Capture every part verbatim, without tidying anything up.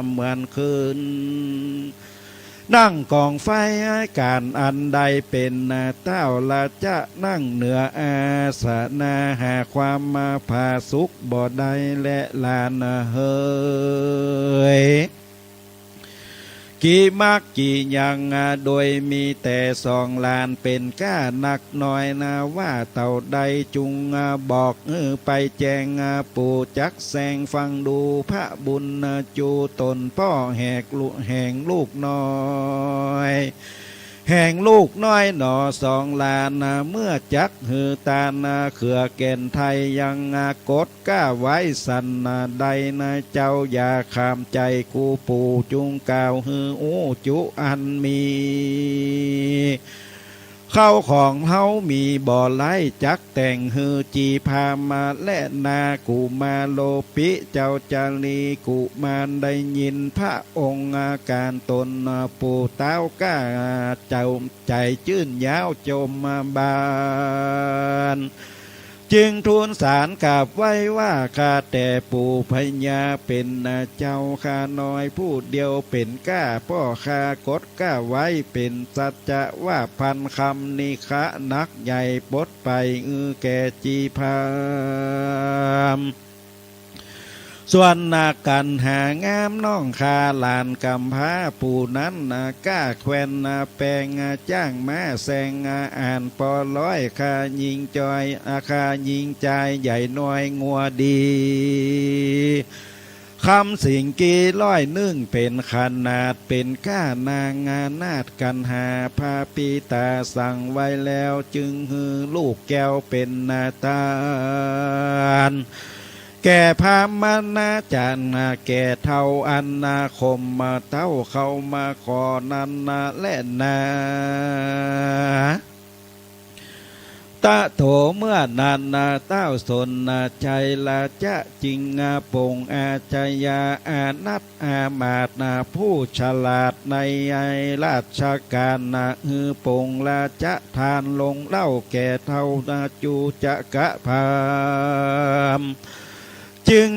เหมือนคืน นั่งกองไฟก๋านอันใด เป๋นเต้าราจะนั่งเหนืออาสนะ หาความผาสุกบ่ได้แลหลานเหย กี่มักกี่ยัง โดยมีแต่สองหลาน เป๋นก้านักน้อยนา ว่าเต้าใดจุ่งบอก หื้อไปแจ้ง ปู่จักแสงฟังดู พระบุญจู๋ตนป้อแหกลุ แห่งลูกน้อย แห่งลูกน้อยหนอ สองหลานนา เมื่อจักหื้อตานนา เขื่อแก่นไทยยังกด ก้าไว้สันนา ใดนาเจ้าอย่าขามใจ๋ กูปู่จุ่งกล่าวหื้ออู้จุอันมี เข้าของเฮามีบ่หลาย จักแต่งหื้อจีพราหมณ์แลนา กุมารโลปิเจ้าจารี กุมารได้ยินพระองค์ก๋านตน ปู่เต้าก้าเจ้าใจ๋จื้นยาวจมบาน จึงทูลสารกราบไหว้ว่า ข้าแต่ปู่พญาเป๋นเจ้า ข้าน้อยผู้เดียวเป๋นก้า ป้อข้ากดก้าไว้เป๋นสัจจะว่า พันคำนิฆะนักใหญ่ ปดไปอือแก่จีพราหมณ์ ส่วนนากันหางามน้องข้าหลานกำพร้า ผู้นั้นนาก้าแควนนาแปง จ้างม้าแซง อ่านปอร้อย ข้าหญิงจอย อ่า ข้าหญิงจายใหญ่น้อยงัวดี คำสิงกีร้อยนึ่งเป๋นขนาด เป๋นก้านางนาฏกันหา พระปิตาสั่งไว้แล้ว จึงหื้อลูกแก้วเป๋นนาตาน แก่พราหมณาจารย์ แก่เฒ่าอันนาคมเต้าเข้ามาขอนั้นนาแลนา ตะโถเมื่อนั้นนา เต้าสนนาชัยราจะจึงปงอาชญาอานัตอามาตย์นา ผู้ฉลาดในราชการนา หื้อปงราชทานลงเล่าแก่เฒ่านา จูจกพราหมณ์ จึง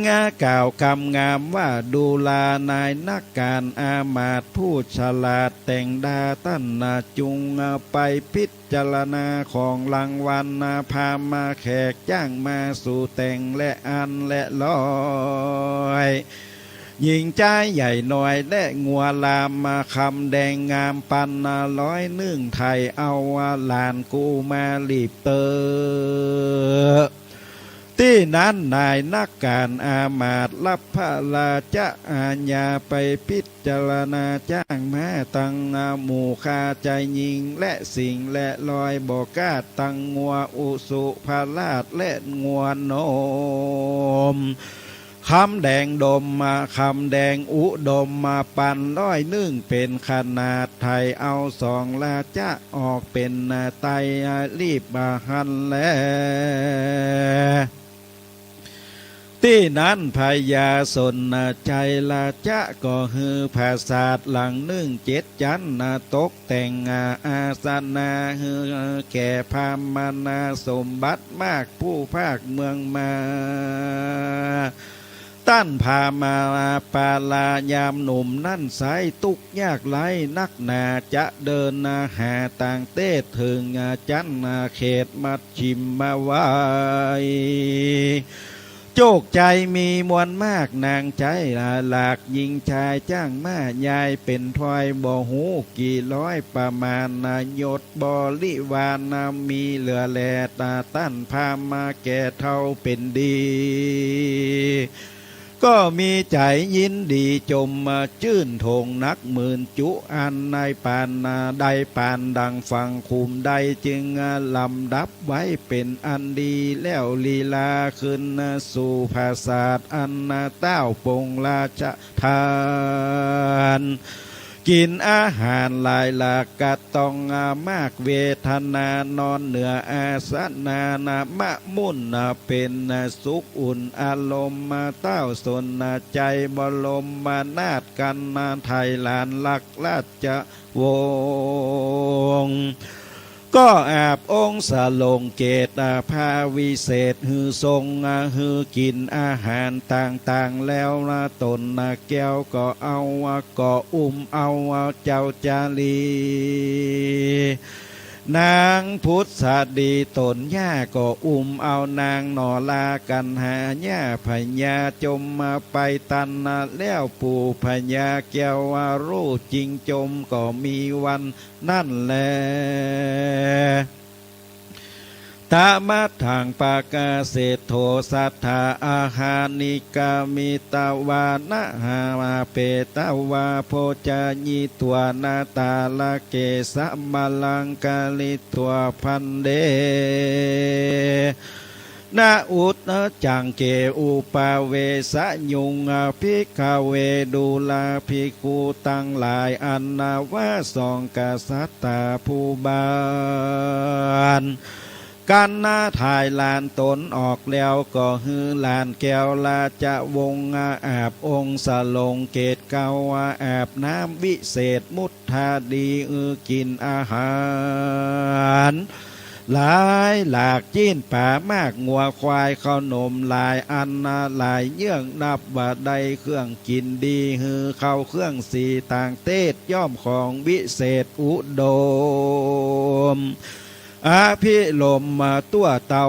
กล่าวกำงามว่า ดูรานายนักการอามาตย์ผู้ฉลาด แต่งดาต้านนา จุ่งไปพิจารณาของรางวัลนา พราหมณ์แขกจ้างมาสู่แต่งและอันและร้อย หญิงจายใหญ่น้อยและงัวลามมา คำแดงงามปันนาร้อยนึ่ง ไถ่เอาหลานกูมาลีบเตอ ตี้นั้นนายนักการอามาตย์รับพระราชอาญาไปพิจารณาจ้างมาตังหมู่ข้าจายญิงและสิงห์และร้อยบ่กล้าตังงัวอุสุภราชและงัวนม คำแดงดมมา คำแดงอุดมมาปันร้อยนึ่งเป๋นขนาด ไถ่เอาสองราชะออกเป๋นไตรีบหันแล ตี้นั้นพญาสนชัยราชะก็หื้อปราสาทหลังนึ่งเจ็ดจั๊น ตกแต่งอาสนะหื้อแก่พราหมณาสมบัติมากผู้ภาคเมืองมา ต้านพราหมณาปารายามหนุ่มนั้นไซร้ตุ๊กข์ยากไร้นักหนา จะเดินหาต่างเตศเถิงจั๊นเขตมัชชิมวาย โจคชัยมีมวลมาก นางใจ๊หลากหญิงชายจ้างม้ายายเป๋นถ้อยบ่ฮู้กี่ร้อยประมาณ ยศบริวารมีเหลือแล ตาต้านพราหมณ์แก่เฒ่าเป๋นดี ก็มีใจ๋ยินดีจมจื้นโถงนักหมื่นจุอันในปานนา ได้ปานดังฝั่งขุมได้ จึงลำดับไว้เป๋นอันดีแล้ว ลีลาขึ้นสู่ปราสาทอันเต้าปงราชทาน กิ๋นอาหารหลายหลาก กระต้องมากเวทนานอนเหนืออาสนะนะ มะมุ่นเป๋นสุขอุ่น อารมณ์เต้าสนชัยบรมนาถกันนา ไถ่หลานรักราชวงศ์ ก็อาบองค์สรงเกศ อา พระวิเศษหื้อทรง อา หื้อกิ๋นอาหารต่างๆ แล้วละ ต๋นนาแก้วก็เอา อา ก็อุ้มเอา อา เจ้าจารี นางผุสดีต๋นย่าก็อุ้มเอานางหน่อลากั๋นหาย่าพญาจมไปตันนาแล้ว ปู่พญาแก้วว่าฮู้จริงจมก็มีวันนั้นแล ตมัฏฐัง ปกาเสโถ สัตถา อาหาริกา มิตวา นะหา เปตวา โภจยิตวา นะตาละเก สะมะลัง กะริตวา ภันเต นะอุทธัง เก อุปาเวสะ ยุง ภิกขเว ดูราภิกขุตังหลาย อันนาว่าสองกษัตริย์ผู้บาน กั๋นนาถ่ายหลานต๋นออกแล้ว ก็หื้อหลานแก้วราชวงศ์อาบองค์สรงเกศ กล่าวว่าอาบน้ำวิเศษ มุทธาดี อือกิ๋นอาหารหลายหลาก จี๊นป๋า มากงัวควาย เข้าหนมหลายอันนาหลายเยื่อง นับว่าได้เครื่องกิ๋นดี หื้อเข้าเครื่องสีต่างเตศ ย่อมของวิเศษอุดม อภิรมย์มาตั้วเตา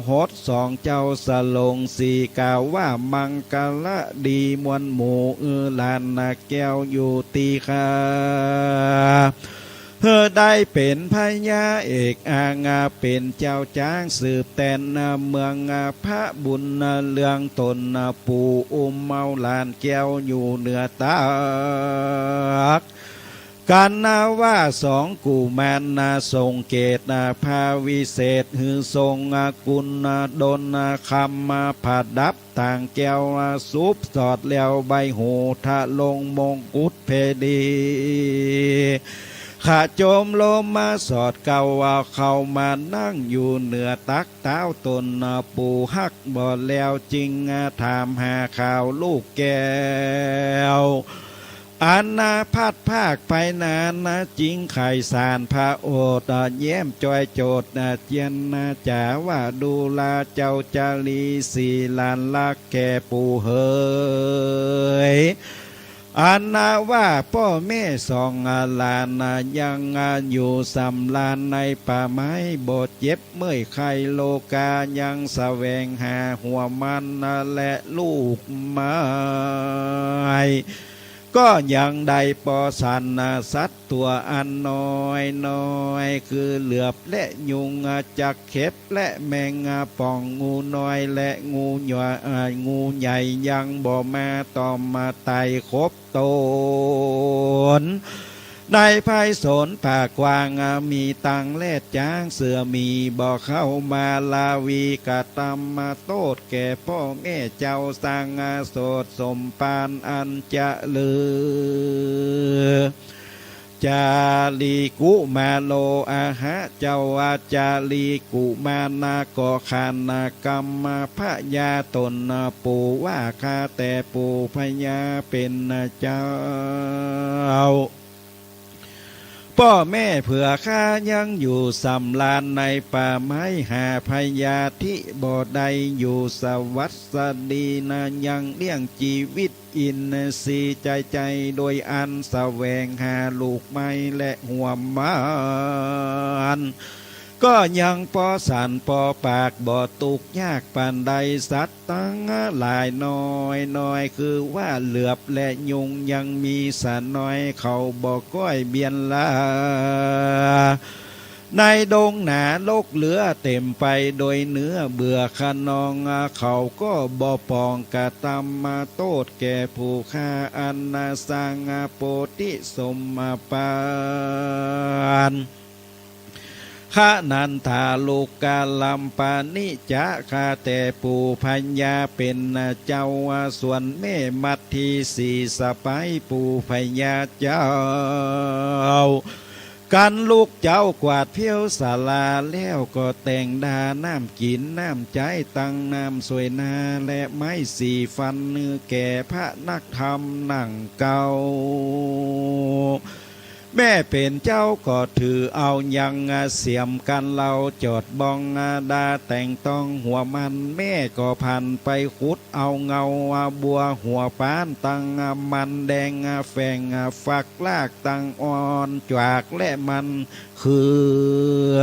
หดสอง เจ้าสรงสีกล่าวว่ามังคละดีมวลหมู่ อือหลานนาแก้วอยู่ตี้ข้า หื้อได้เป๋นพญาเอกอัง เป๋นเจ้าจ๊างสืบแตนเมือง พระบุญเรืองต๋นปู่อุ้มเอาหลานแก้วอยู่เหนือตัก กั๋นนาว่าสองกุมารนา สรงเกศนา พระวิเศษหื้อทรงกุณดลนา คำประดับต่างแก้ว สุบสอดแล้วใบหู ทะลงมงกุฎเพดี ขะจมลมมาสอดเกล้า เข้ามานั่งอยู่เหนือตักเต๊าต๋นปู่ฮักบ่แล้ว จึงถามหาข่าวลูกแก้ว อันนาพลัดพรากไปนานนา จึงใค่สานพระโอษฐ์แย้มจอยโจทย์เจียนนาจ๋าว่า ดูราเจ้าจารี สี่หลานรักแก่ปู่เหย อันนาว่าป้อแม่สองหลานยังอยู่สำราญในป่าไม้ บ่เจ็บเมื่อยไข้โรคา ยังแสวงหาหัวมันและลูกไม้ ก็ยังได้ปอสันสัตว์ตั๋วอันน้อยน้อย คือเหลือบและยุง จักเข็บและแมงป่อง งูน้อยและงูหยว อ่า งูใหญ่ยังบ่มาต่อมมาไต่ขบต๋น ในไพศาลป่ากว้าง มีตังแรดจ๊างเสือหมี บ่เข้ามาราวี กระตำมาโต้ษแก่ป้อแม่เจ้า สังโสษสมภารอันจะลือ จารีกุมาโร อะหะ เจ้าว่าจารีกุมารนา ก็ขานกำพญาต๋นปู่ว่า ข้าแต่ปู่พญาเป๋นเจ้า ป้อแม่เผื่อข้ายังอยู่สำราญในป่าไม้ หาพยาธิบ่ได้ อยู่สวัสดีนา ยังเลี้ยงจีวิตอินทรีย์ใจ โดยอันแสวงหาลูกไม้และหัวมัน ก็ยังปอสันปอปาก บ่ตุ๊กยากปานใด สัตว์ตังหลายน้อยน้อย คือว่าเหลือบและยุง ยังมีสะน้อย เขาบ่ก้อยเบียนลา ในดงหนาลกเหลือเต๋มไปโดยเนื้อเบื่อคะนอง เขาก็บ่ปอง กระตำมาโต้ษแก่ผู้ข้า อันนาสร้างโปธิสมภาร ขะนันทาลุกะลัมปะนิจะ ข้าแต่ปู่พญาเป๋นเจ้า ส่วนแม่มัททีสีสะใป๊ปู่พญาเจ้า กั๋นลุกเจ๊ากวาดเผี้ยวศาลา แล้วก็แต่งดาน้ำกิ๋นน้ำใจ๊ ตังน้ำสวยนา และไม้สีฟัน แก่พระนักธรรมนั่งเกา แม่เป๋นเจ้าก็ถือเอายังเสียมกั๋น เลาจ๋อดบ้องดาแต่งต้องหัวมัน แม่ก็ผันไปขุดเอาเงาบัวหัวป๊าน ตังมันแดงแฝงฝักราก ตังอ่อนจวากและมันเขือ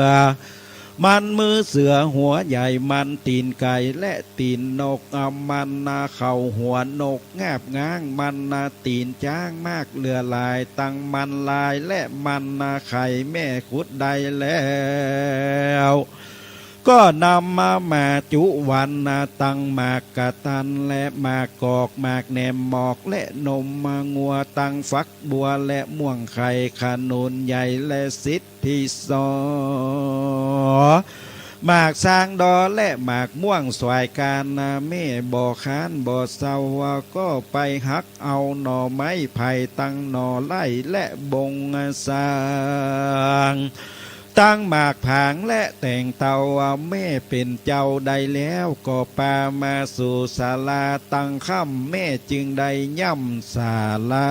มันมือเสือหัวใหญ่ มันตี๋นไก่และตี๋นนก มันเข่าหัวนกงาบง้าง มันตี๋นจ๊างมากเหลือหลาย ตังมันลายและมันไข่ แม่ขุดได้แล้ว ก็นำมาจุวัน ตังหมากกะตันและหมากกอก หมากแหนมหมอกและนมงัว ตังฝักบัวและม่วงไข่ ขนุนใหญ่และสิทธิสอ หมากซางดอและหมากม่วงสวายกาน แม่บ่ค้านบ่เซา ก็ไปหักเอาหน่อไม้ไผ่ ตังหน่อไล่และบงซาง ตังหมากผางและแตงเตา แม่เป๋นเจ้าได้แล้ว ก็ปามาสู่ศาลา ตังค่ำแม่จึงได้ย่ำศาลา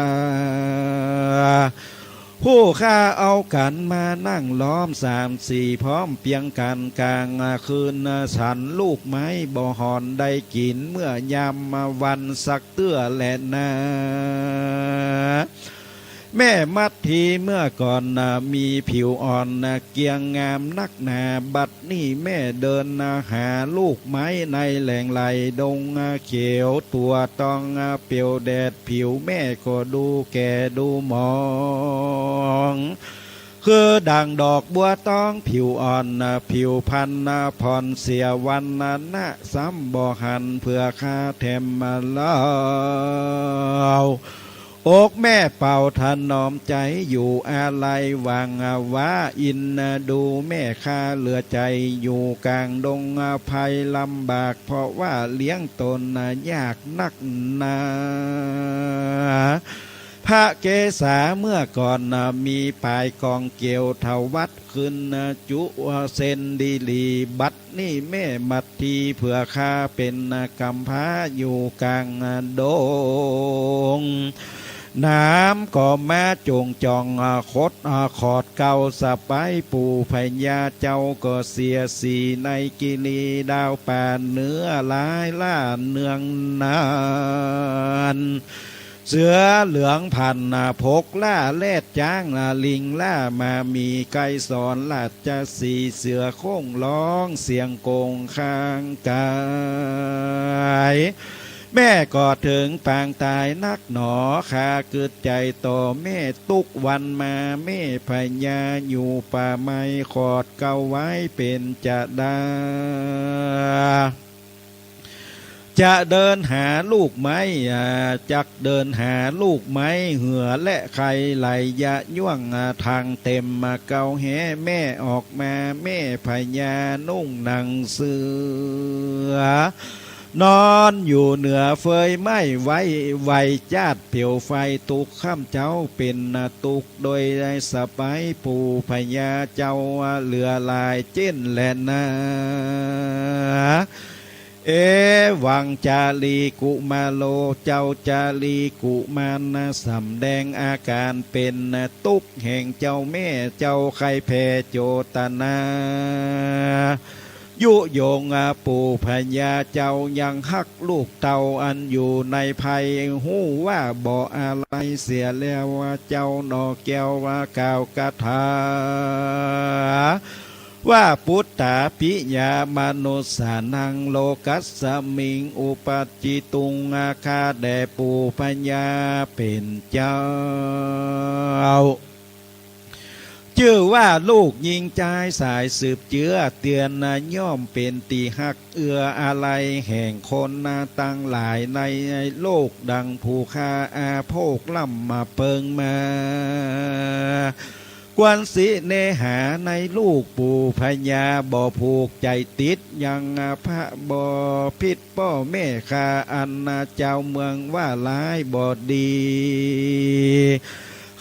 ผู้ข้าเอากั๋นมานั่งล้อมสามสี่ พร้อมเปียงกั๋นกลางคืน ฉันลูกไม้บ่หอนได้กิ๋น เมื่อยามวันสักเตื้อแลนา แม่มัททีเมื่อก่อนมีผิวอ่อนเกรียงงามนักหนา บัดนี้แม่เดินหาลูกไม้ในแหล่งไหลดงเขียว ตั๋วตองเปลวแดด ผิวแม่ก็ดูแก่ดูหมอง คือดั่งดอกบัวตองผิวอ่อน ผิวพรรณผ่อนเสีย วรรณะซ้ำบ่หันเผื่อข้าแถมมาเล่า อกแม่เป่าถนอมใจ๋อยู่อาลัยหวั่นหวา อินดูแม่ข้าเหลือใจ๋ อยู่ก๋างดงภัยลำบาก เพราะว่าเลี้ยงต๋นยากนักหนา พระเกศาเมื่อก่อนมีป๋ายกองเกวียว ถวัดขึ้นจุเส้นดีหลี บัดนี้แม่มัททีเผื่อข้าเป๋นกำพร้าอยู่ก๋างดง น้ำก็มาจงจ่อง คดขอดเกล้าสะใป๊ ปู่พญาเจ้าก็เสียสีในกิรีดาวป่า เนื้อหลายล้านเนืองนาน เสือเหลืองพันธุ์ พกล้าแลดจ๊าง ลิงล้าม้าหมี ไกรสรราชสีห์ เสือโคร่งฮ้องเสียงโก๋งข้างก๋าย แม่ก็เถิงปางต๋ายนักหนอ ข้ากึ๊ดใจ๋ต่อแม่ตุ๊กวันมา แม่พญาอยู่ป่าไม้ ขอดเกล้าไว้เป๋นจะดา จะเดินหาลูกไม้ อ่า จักเดินหาลูกไม้ เหื่อและไข่ไหลยะย้วง อ่า ทางเต็มมาเกาแฮ แม่ออกมา แม่พญานุ่งหนังเสือ นอนอยู่เหนือเฟือยไม้ ไว้ ไว้จาดเผาไฟ ตุ๊กข้ำเจ้าเป๋นตุ๊ก โดยได้สะใป๊ ปู่พญาเจ้าเหลือหลายเจ้นแลนา เอวังจารีกุมาโร เจ้าจารีกุมารสำแดงอาก๋านเป๋นตุ๊กแห่งเจ้าแม่ เจ้าใค่แผ่โจตนา ยุยงปู่พญาเจ้ายังฮักลูกเต้าอันอยู่ในภัย ฮู้ว่าบ่อาลัยเสียแล้ว เจ้าหน่อแก้วกล่าวคาถา ว่าปุตตาปิยามนุสสานัง โลกัสสมิงอุปัจจิตุง ข้าแด่ปู่พญาเป๋นเจ้า จื้อว่าลูกญิงจายสายสืบเจื้อ เตียนย่อมเป๋นตี้ฮักเอื้ออาลัยแห่งคนตังหลายในโลก ดังผู้ข้าอาโภคล่ำมาเปิงมา ควรสิเนหาในลูกปู่พญา บ่ผูกใจ๋ติดยังพระบ่ผิดป้อแม่ข้า อันเจ้าเมืองว่าร้ายบ่ดี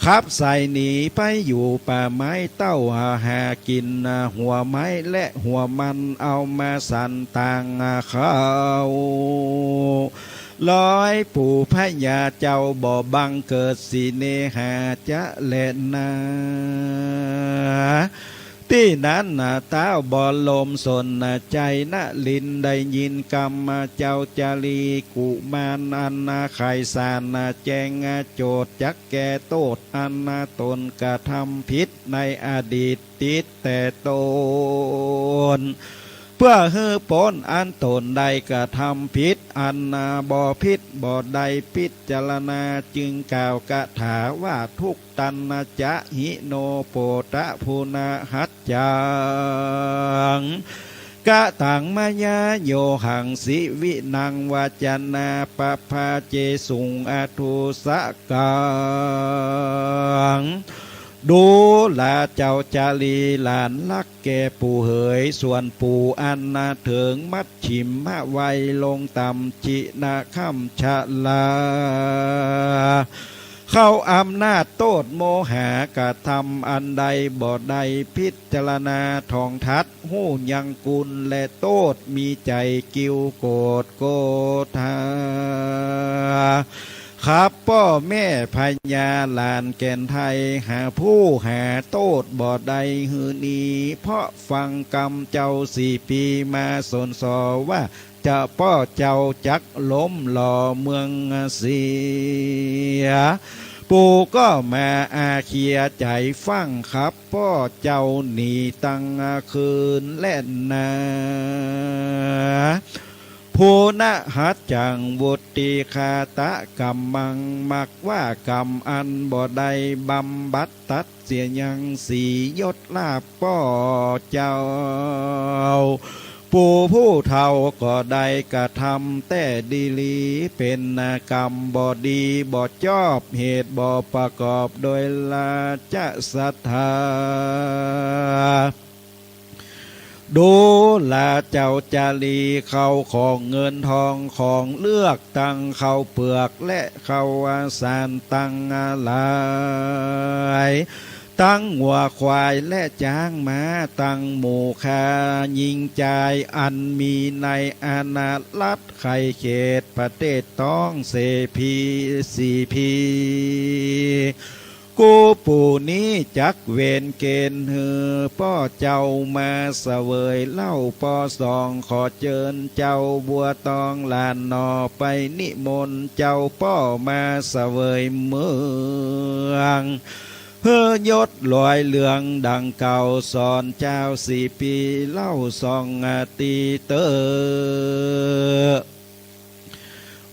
ขับใส่หนีไปอยู่ป่าไม้ เต้าหากิ๋นหัวไม้และหัวมัน เอามาสันตางข้าว ลอยปู่พญาเจ้าบ่บังเกิดสิเนหาจะแลนา ตี้นั้นน่ะท้าวบรมสนน่ะชัยนลินทร์ได้ยินกำเจ้าจารีกุมารอันน่ะไขสารน่ะแจ้งโจทย์จักแก้โต้ษอันน่ะตนกระทำผิดในอดีตติดแต่ตน เพื่อหื้อป๊นอันตนได้กระทำผิดอันน่ะบ่ผิดบ่ได้พิจารณา จึงกล่าวคาถาว่า ทุกตัณจะหิโนโปตะภูนะหัจจัง กะตังมะยะโยหัง สิวินังวาจานาปะพาเจสุงอทุสะกัง ดูราเจ้าจารีหลานฮักแก่ปู่เหย ส่วนปู่อันน่ะเถิงมัชฌิมะวัยลงต่ำ จินะคัมชะลา เข้าอำนาจโต้ษโมหะ กระทำอันใดบ่ได้พิจารณาถ่องทัด ฮู้ยังคุณและโต้ษ มีใจ๋กิ้วโกรธโกธา ครับป้อแม่พญาหลานแก่นไทย หาผู้หาโต้ษบ่ได้หื้อหนี เพราะฟังกำเจ้าสี่ปีมาสนสอว่า จะป้อเจ้าจักล้มหล่อเมืองเสีย ปู่ก็มาอาเขียใจ๋ฟั่งครับ ป้อเจ้าหนีตั้งคืนและนา ภูนะหัจจัง วุตติคาตะกัมมัง มักว่ากำอันบ่ได้บำบัดตัดเสียยัง สียศลาภป้อเจ้า ปู่ผู้เฒ่าก็ได้กระทำแต่ดีหลี เป๋นกำบ่ดีบ่จอบ เหตุบ่ประกอบโดยราชศรัทธา ดูราเจ้าจารี เข้าของเงินทองของเลือก ตังข้าวเปือกและข้าวสารตังหลาย ตังงัวควายและจ๊างม้า ตังหมู่ข้าญิงจาย อันมีในอาณารัฐไขเขตประเทศต้องเสพี สี่พี กูปู่นี้จักเวนเกณฑ์หื้อป้อเจ้ามาเสวยเล่า ป้อสองขอเจิญเจ้าบัวตองหลานหน่อ ไปนิมนต์เจ้าป้อมาเสวยเมือง หื้อยศลอยเหลืองดังเก่า สอนเจ้าสี่ปีเล่าสองอาตีเตอ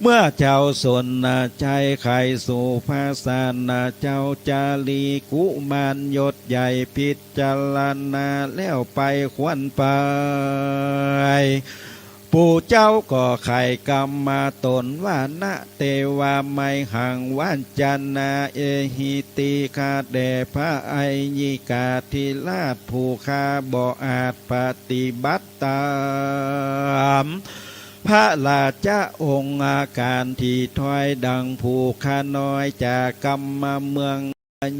เมื่อเจ้าสนชัยไขสู่ผสาน เจ้าจารีกุมารยศใหญ่พิจารณาแล้วไปควรไป ปู่เจ้าก็ไขกำมาตนว่า นะเตวาไมหัง วัจจนาเอหิติ ข้าแต่พระอัยยิกาธิราชผู้ข้าบ่อาจปฏิบัติ ต๋ามพระราชองค์อาการที่ถ้อยดังผู้ข้าน้อยจากกำมาเมือง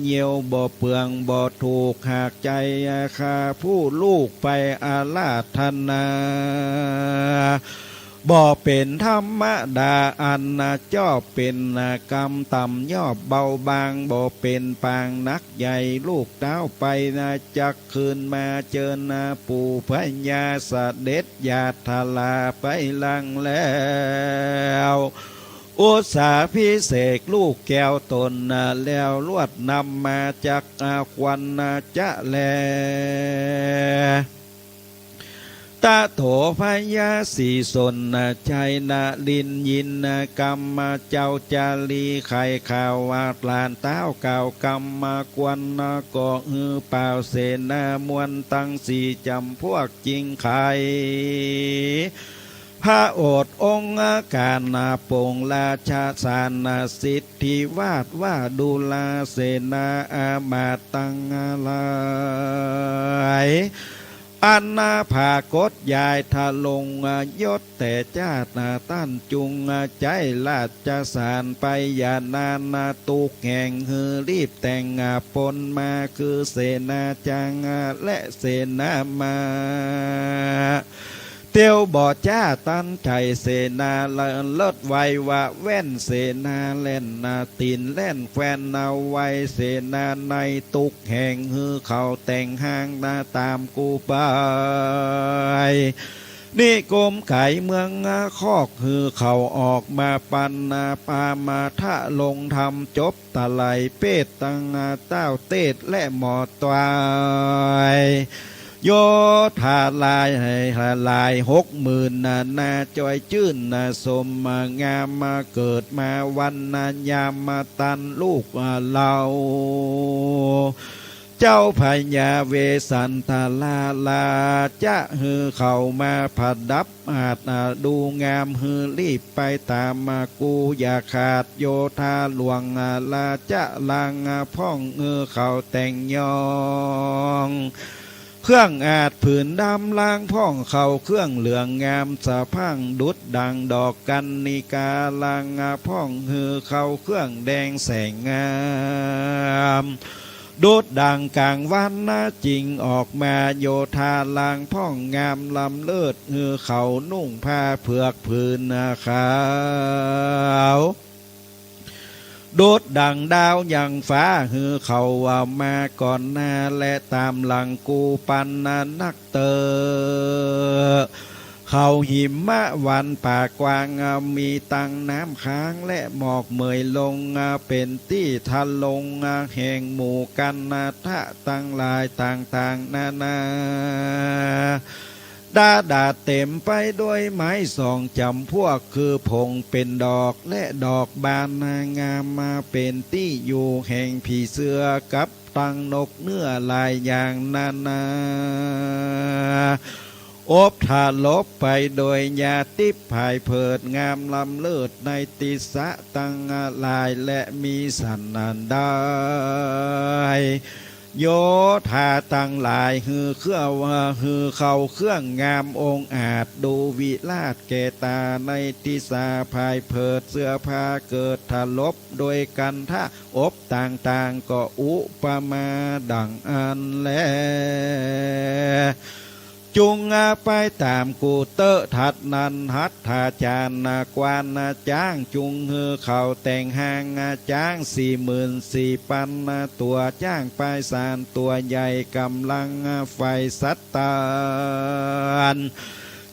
เยียวบ่เปืองบ่ถูกหากใจ๋ข้าผู้ลูกไปอาราธนา บ่เป๋นธรรมดาอันจอบเป๋นกำต่ำยอบเบาบาง บ่เป๋นปางนักใหญ่ ลูกเต้าไปนะจัก คืนมาเจิญนาปู่พญาเสด็จญาตราไปหลังแล้ว อุสสาภิเษกลูกแก้วตนนาแล้ว ลวดนำมาจักอาควันนาจะแล ตะโถพญาศรีสนชัยนลินทร์ ยินกำเจ้าจารีไขข่าวว่า หลานเต้ากล่าวกำควร ก็หื้อป่าวเสนามวลตังสี่จ๋ำพวก จึงไขพระโอษฐ์องค์อาการปลงราชสารสิทธิวาทว่า ดูราเสนาอามาตย์ตังหลาย อันนาผากฏยายทะลงยศแต่จ้าดนา ต้านจุงใจ๊ราชสารไป อย่านานนา ตุ๊กแห่งหื้อรีบแต่งปนมา คือเสนาจังและเสนามา เตียวบ่จ๊าตันใจ๋ เสนาเลิศไววาแว่น เสนาแล่นหน้าตี๋นแล่นแคว่นเอาไว เสนาในตุกแห่ง หื้อเขาแต่งห้างนาต๋ามกู้ไป นิคมไก๋เมืองคอก หื้อเขาออกมาปันนาปามาทะลงธรรมจบ ตะไลเปตตังเต้าเตศและหมอตวาย โยธาหลายหลายหกหมื่นนานา จอยจื้นสมงาม มาเกิดมาวันนายามมาตันลูกเหล่า เจ้าพญาเวสสันตราราจะ หื้อเขามาผดับ อาจดูงาม หื้อรีบไปต๋ามมากู้ อย่าขาดโยธาหลวงราจะลางพ่อง หื้อเขาแต่งยอง เครื่องอาจผืนดำลางพ่อง เขาเครื่องเหลืองงามสะพรั่ง ดุจดั่งดอกกัณฑิกาลางพ่อง หื้อเขาเครื่องแดงแสงงาม ดุจดั่งก๋างวันนะจิ่งออกมา โยธาลางพ่องงามล้ำเลิศ หื้อเขานุ่งผ้าเผือกผืนขาว ดุจดั่งดาวยังฟ้า หื้อเขามาก่อนหน้า และต๋ามหลังกู้ปันนะนักเต๊อะ เขาหิมะวันป่ากว้าง มีตังน้ำค้างและหมอกเหมยลง เป๋นตี้ทะลงแห่งหมู่กัณฑะตังหลายต่างๆ นานา ดาดาเต๋มไปด้วยไม้สองจ๋ำพวก คือผงเป๋นดอกและดอกบานงาม มาเป๋นตี้อยู่แห่งผีเสื้อกับตังนกเนื้อหลายอย่างนานา อบถลบไปโดยยาติพย์ผายเผิดงามล้ำเลิศในติสสะตังหลาย และมีสันดานได้ โยธาตังหลาย หื้อเครื่อง หื้อเขาเครื่องงามองอาจ ดูวิราชแก่ต๋าในติสสะผายเผิด เสื้อผ้าเกิดถลบโดยกันทะอบต่างๆ ก็อุปมาดั่งอั้นแล จุ่งไปต๋ามกู้เต๊อะ ถัดนั้นหัตถาจารย์กวานจ๊าง จุ่งหื้อเขาแต่งห้างจ๊างสี่หมื่นสี่ปันตั๋ว จ๊างปายสารตั๋วใหญ่ก๋ำลังไฟสัตตาน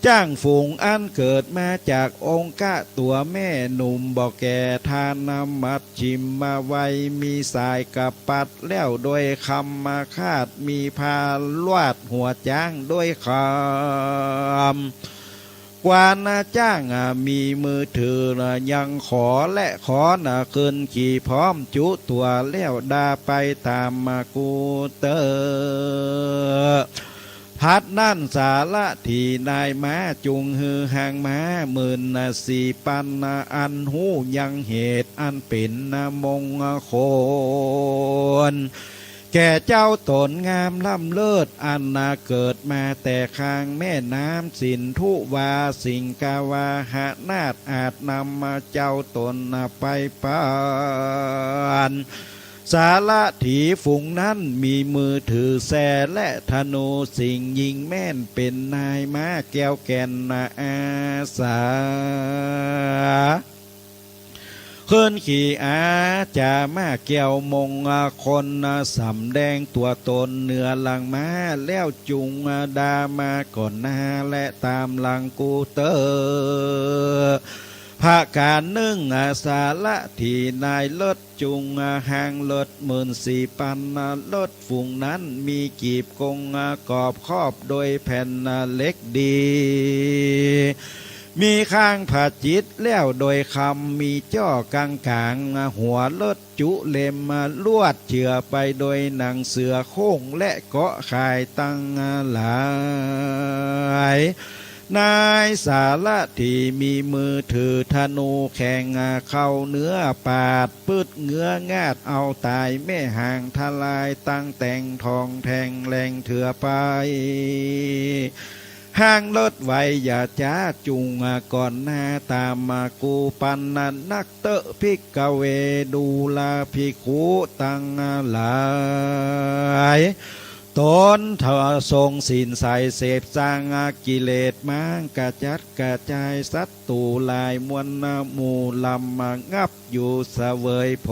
จ๊างฝูงอันเกิดมาจากองคตั๋วแม่หนุ่มบ่แก่ ทานมัชฌิมวัย มีสายกปัดแล้วโดยคำมาคาด มีผ้าลาดหัวจ๊างโดยคำ กวานจ๊างมีมือถือยังขอและขอนขึ้นขี่พร้อมจุตั๋ว แล้วดาไปต๋ามกู้เต๊อะ ผัดนั้นสารถีนายม้า จุ่งหื้อหางม้าหมื่นสี่ปัน อันฮู้ยังเหตุอันเป๋นมงคล แก่เจ้าต๋นงามล้ำเลิศ อันเกิดมาแต่ข้างแม่น้ำสินธุวา สิงคาวาหนาถอาจนำเจ้าต๋นไปปัน สารถีฝูงนั้นมีมือถือแซและธนู สิงห์ยิงแม่นเป๋นนายม้าแก้วแก่นอาสา ขึ้นขี่อาจามาแก้วมงคล สำแดงตั๋วต๋นเหนือหลังม้า แล้วจุ่งดามาก่อนหน้าและต๋ามหลังกู้เต๊อะ ประก๋านนึ่ง สารถีนายรถจุ่งหางรถหมื่นสี่ปัน รถฝูงนั้นมีกีบกงกอบครอบโดยแผ่นเหล็กดี มีข้างผาจิตแล้วโดยคำ มีจ้อกลางๆ หัวรถจุเล็ม ลวดเจือไปโดยหนังเสือโคร่ง และเกาะข่ายตังหลาย นายสารถีมีมือถือธนูแข็ง เข้าเนื้อปาด ปืดเงื้องาดเอาต๋าย แม่หางทลายตังแต่งทองแทงแรงเถือไป ห้างรถไวอย่าจ๊า จุ่งก่อนหน้าต๋ามกู้ปันนักเต๊อะ ภิกขเว ดูราภิกขุตังหลาย ต๋นเถิดทรงศีลใส เสพสางกิเลสม้าง กระจัดกระจายศัตรู๋หลายมวล หมู่ลำงับอยู่เสวยผ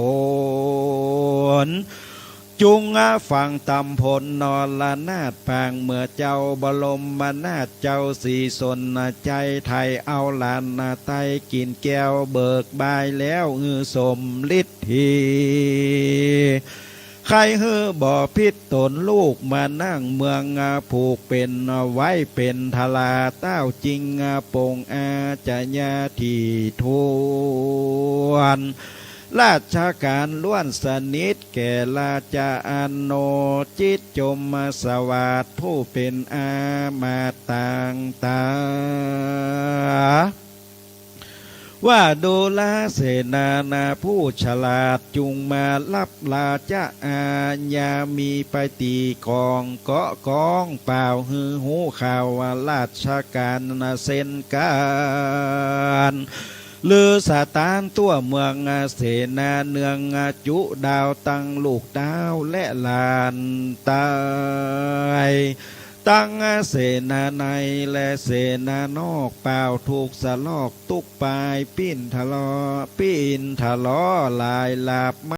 ล จุ่งฟังตำพลนรนาถปาง เมื่อเจ้าบรมนาถเจ้าศรีสนชัย ไถ่เอาหลานไต้กิ๋นแก้วเบิกบายแล้ว หื้อสมฤทธี ใค่หื้อบ่ผิดต๋นลูกมานั่งเมือง ผูกเป๋นไว้เป๋นทารา เต้าจิ่งปงอาชญาตี้ถ้วน ราชก๋านล้วนสนิท แก่ราชาอโนจิต จมสวาทผู้เป๋นอามาตย์ต่างต๋า ว่าดูราเสนานาผู้ฉลาด จุ่งมาฮับราชอาญา มีไปตีกองเกาะกองเป่า หื้อฮู้ข่าวว่าราชก๋านเส้นก๋าน ลือสะตานทั่วเมือง เสนาเนืองจุดาว ตังลูกเต้าและหลานไต้ ตังเสนาในและเสนานอก เป่าถูกสะลอกตุ๊กปาย ปิ้นทะเลาะปิ้นทะเลาะหลายหลาบ